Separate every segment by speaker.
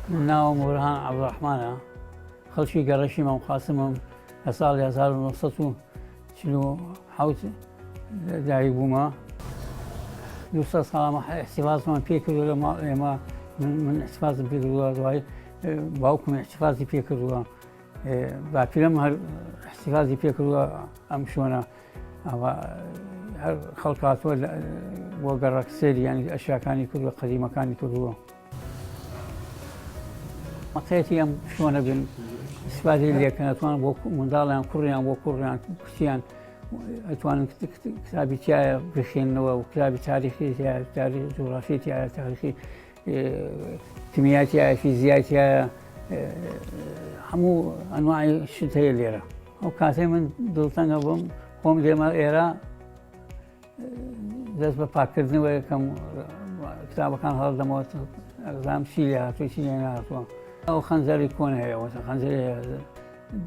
Speaker 1: من ناوم بورهان عەبدولڕەحمانە، خەڵکی گەڕەکی مام قاسمم، لە ساڵی 1947 لەدایک بوومە. 200 ساڵە احتفاظمان پێ کردووە لە ماڵ ئێمە من احتفاظم پێ کردووە دوای باوکم احتفاظی پێ کردووە باپیرم هەر احتفاظی پێ کردووە ئەم شوێنە ئەوە هەر خەڵک هاتووە بۆ گەڕەک سەیری یانی ئەشیاکانی کردووە قەدیمەکانی کردووە. مقەیەتی ئەم شوێنە بن ئیسفادەی لێکەن ئەتوان بۆ منداڵیان کوڕیان بۆ کوڕیان کچیان ئەتوانن کتابی تایە بخێنەوە و کتابی تاریخی تایە تاریخ جوغرافی تایە تاریخی کیمیای تایە فیزیای تایە هەموو ئەنواعی شت هەیە لێرە ئەو کاتەی من دڵتەنگە بووم خۆم دێمە ئێرە دەست بە پاکردنەوە یەکەم کتابەکان هەڵدەمەوە ئەزام چی لێ هاتوو چی لێ نهاتووە ئەو خەنجەری کۆن هەیە وەتە خەنجەری هەیە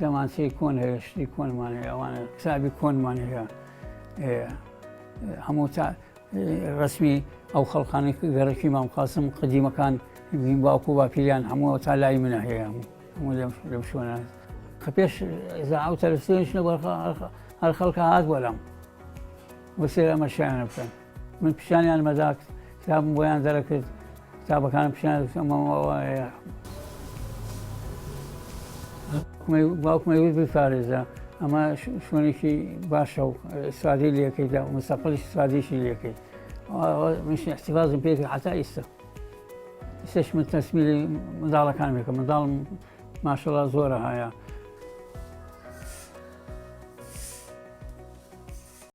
Speaker 1: دەمانچەی کۆن هەیە شتی کۆنمان هەیە ئەوانە کتابی کۆنمان هەیە هەموو تا ڕسمی ئەو خەڵکانی گەڕەکی مام قاسم قدیمەکان بین باوکو باپیریان هەموو تا لای منە هەیە هەموو هەموو لەم شوێنە کە پێش ئەو تەلەفزیۆنیش نەبوو هەر خەڵکە هات بۆ لام بۆ سێر ئەمە شیانە بکەن من پیشانیان مەدا کتابم بۆیان دەرەکرد کتابەکانم پیشان باوکمەی وت بپارێزە ئەمە شوێنێکی باشە و سوادی لەکەیدا مستەقلیش سوادیشی لەکەی منش احتفاظم پێ حتا ئیستا ئیستاش من تەسمیلی منداڵەکان بکە منداڵم ماشەڵا زۆرە هەیە.